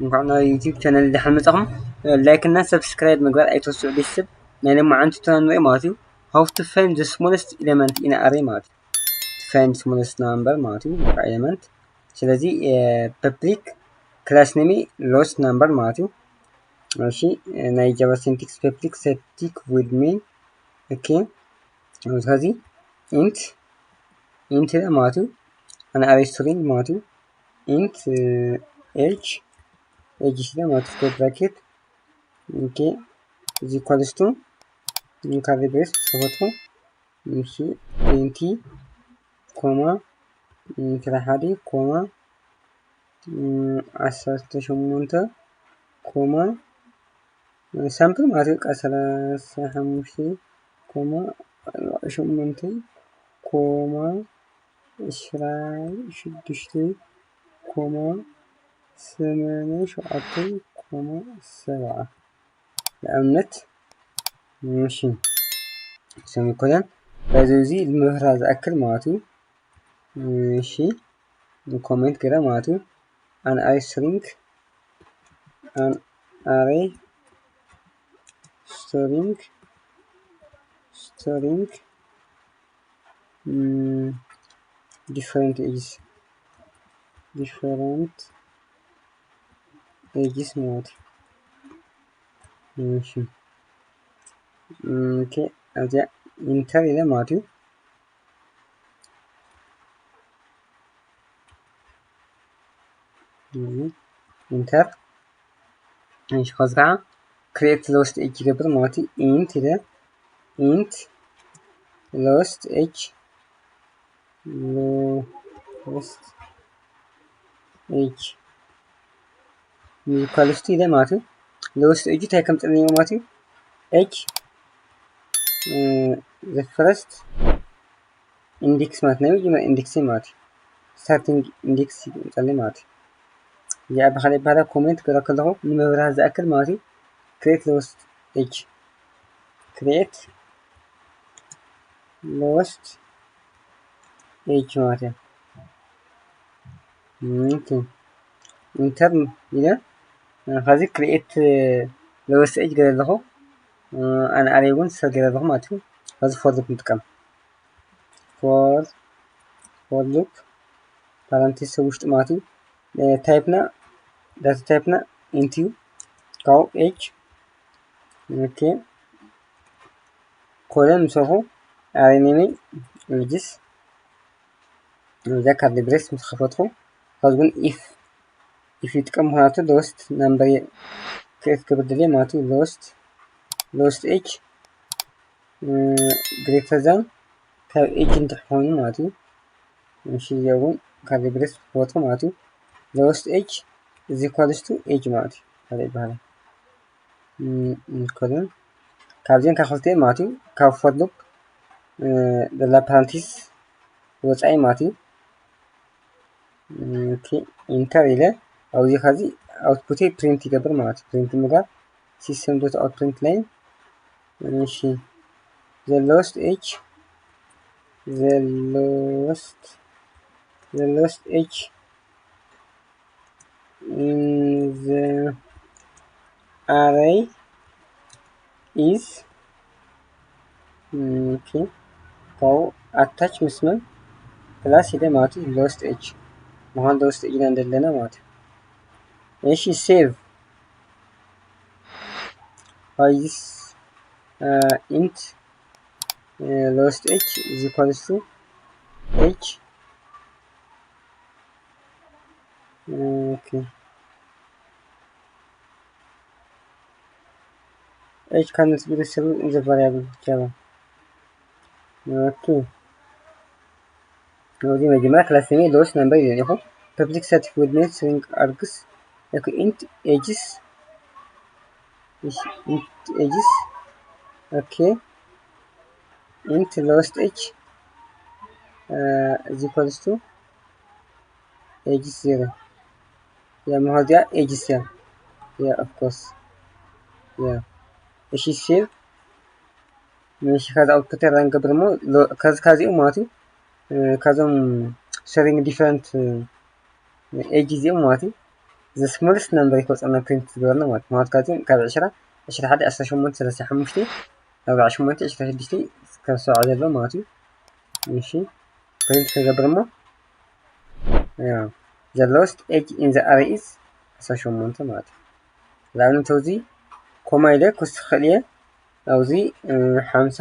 እንኳዕ ናብ ዩቲዩብ ቻነል ደሓን መጻኹም። ላይክ እና ሰብስክራይብ ምግባር ኣይትረስዑ ቤተሰብ። ናይ ሎማዓንቲ ቱቶሪያል ንሪኦ ማለት እዩ። How to find the smallest element in array ማለት እዩ። To find smallest number ማለት እዩ። Element። ስለዚ public class name lowest number ማለት እዩ። እሺ፣ ናይ ጃቫ syntax public static with main። ኦኬ፣ ስለዚ int int ማለት እዩ። An array string ማለት እዩ። Int age age ስለ ማለት square bracket። ኦኬ፣ እዚ equals to curly brace ተፈጥሮ። እሺ፣ twenty ኮማ ዕስራ ሓደ ኮማ ዓሰርተ ሸሞንተ ኮማ ሳምፕል ማለት እዩ። ሰላሳ ሓሙሽተ ኮማ ሸሞንተ ኮማ ዕስራ ሽዱሽተ ኮማ ሰማንያ ሸውዓተ ኮማ ሰብዓ ንኣብነት። እሺ፣ ሰሚኮለን በዚ እዚ ንምብራህ ዝኣክል ማለት እዩ። እሺ፣ comment ገይረ ማለት እዩ። An array string an array string string different ages different ages ማለት እዩ። እሺ፣ ኦኬ፣ ኣብዚኣ ኢንተር ኢለ ማለት እዩ። ኢንተር። እሺ፣ ከዚ ከዓ create lowest age ይገብር ማለት እዩ። Int ኢለ int lowest age lowest age equals to ኢለ ማለት እዩ። Lowest age እንታይ ከምፅልኒ ማለት እዩ። Age the first index ማለት ናይ መጀመርያ ኢንዴክስ ማለት እዩ። Starting index ይምፀለይ ማለት እዩ። እዚኣ ብካሊእ በሃላ comment ክገብራ ከለኹ ንምብራህ ዝኣክል ማለት እዩ። Create lowest age create lowest age ማለት እዩ። ኢንተር ኢለ ከዚ create lowest age ገለ ኣለኹ። ኣን ኣሬይ እውን ሰር ገለ ኣለኹ ማለት እዩ። ከዚ for loop ንጥቀም። for for loop ፓራንቴስ ውሽጢ ማለት እዩ። ታይፕና ዳታ ታይፕና int እዩ። ካብኡ age ኦኬ ኮለን ምሰኹ ኣሬይ ኔም ages እዛ curly brace ምስ ከፈትኩ ከዚ እውን if if ይጥቀም ምክንያቱ lowest number create ክብል ደልየ ማለት እዩ። Lowest lowest age greater than ካብ age እንድሕር ኮይኑ ማለት እዩ። እሺ እዚኣ እውን curly brace ክፈትኩ ማለት እዩ። Lowest age is equals to age ማለት እዩ። ካልእ ይበሃል። እንከልን ካብዚን ካብ ክልቲኤን ማለት እዩ ካብ for loop ዘላ ፓራንቲስ ወፃኢ ማለት እዩ። ኦኬ ኢንተር ኢለ ኣብዚ ከዚ ኣውትፑተይ ፕሪንት ይገብር ማለት እዩ። ፕሪንት ምግባር system dot out println እሺ the lowest age the lowest the lowest age in the array is okay ካብኡ ኣታች ምስ መን ፕላስ ኢለ ማለት እዩ። Lowest age ምዃን lowest age ኢና እንደለና ማለት እዩ። እሺ save by this int lowest age is equals to age okay age cannot be resolved in the variable Java okay ኣብዚ መጀመርያ class name lowest number ኢለ ኣለኹ። Public static with main string args okay int ages int ages okay int lowest age is equals to ages zero yeah ምዃን እዚኣ ages እያ yeah of course yeah እሺ save እሺ ከዚ ኣውትፑት ራን ገብር እሞ ከዚ ካዚኦም ማለት እዩ ካዞም showing different age እዚኦም ማለት እዩ the smallest number ይኮፀና print ዝገበርና ማለት ማለት ካብዚኦም ካብ ዕስራ ዕስራ ሓደ ዕስራ ሸሞንተ ሰላሳ ሓሙሽተ ኣርባዓ ሸሞንተ ዕስራ ሽዱሽተ ክሳብ ሰብዓ ዘሎ ማለት እዩ። እሺ print ክገብር እሞ the lowest edge in the array is ዓሰርተ ሸሞንተ ማለት እዩ። ንኣብነት ኣብዚ ኮማ ኢለ ክወስድ ክኽእል እየ። ኣብዚ ሓምሳ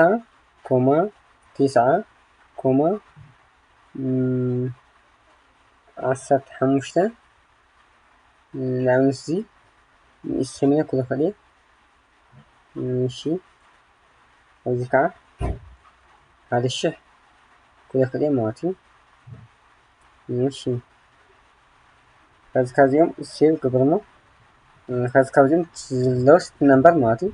ኮማ ተስዓ ኮማ ዓሰርተ ሓሙሽተ ንኣብነት እዚ ንእሽተይ ክውስኽ ክኽእል እየ። እሺ ኣብዚ ከዓ ሓደ ሽሕ ክውስኽ ክኽእል እየ ማለት እዩ። እሺ ከዚ ካብዚኦም save ክገብር እሞ ከዚ ካብዚኦም the lowest number ማለት እዩ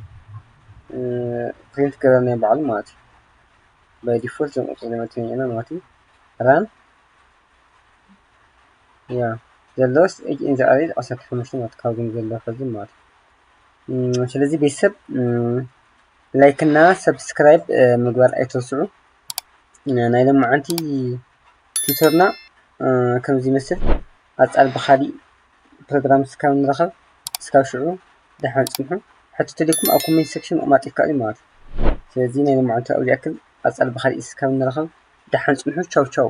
print ክገብር ናይ ባዕሉ ማለት እዩ። By default እዞም ቁፅሪ ዝመፅእ ኢና ማለት እዩ። Run the lowest edge in the array ዓሰርተ ሓሙሽተ ማለት ካብዞም ዘሎ ሕዚ ማለት እዩ። ስለዚ ቤተሰብ like እና subscribe ምግባር ኣይትረስዑ። ናይ ሎማዓንቲ ቲቶርና ከምዚ ይመስል። ኣፃል ብካሊእ ፕሮግራም እስካብ ንረኸብ እስካብ ሽዑ ደሓን ፅንሑ። ሕቶ ተልዩኩም ኣብ comment section ምቕማጥ ይከኣል እዩ ማለት እዩ። ስለዚ ናይ ሎማዓንቲ ኣብኡ ይኣክል። ኣፃል ብካሊእ እስካብ ንረኸብ ደሓን ፅንሑ። ቻው ቻው።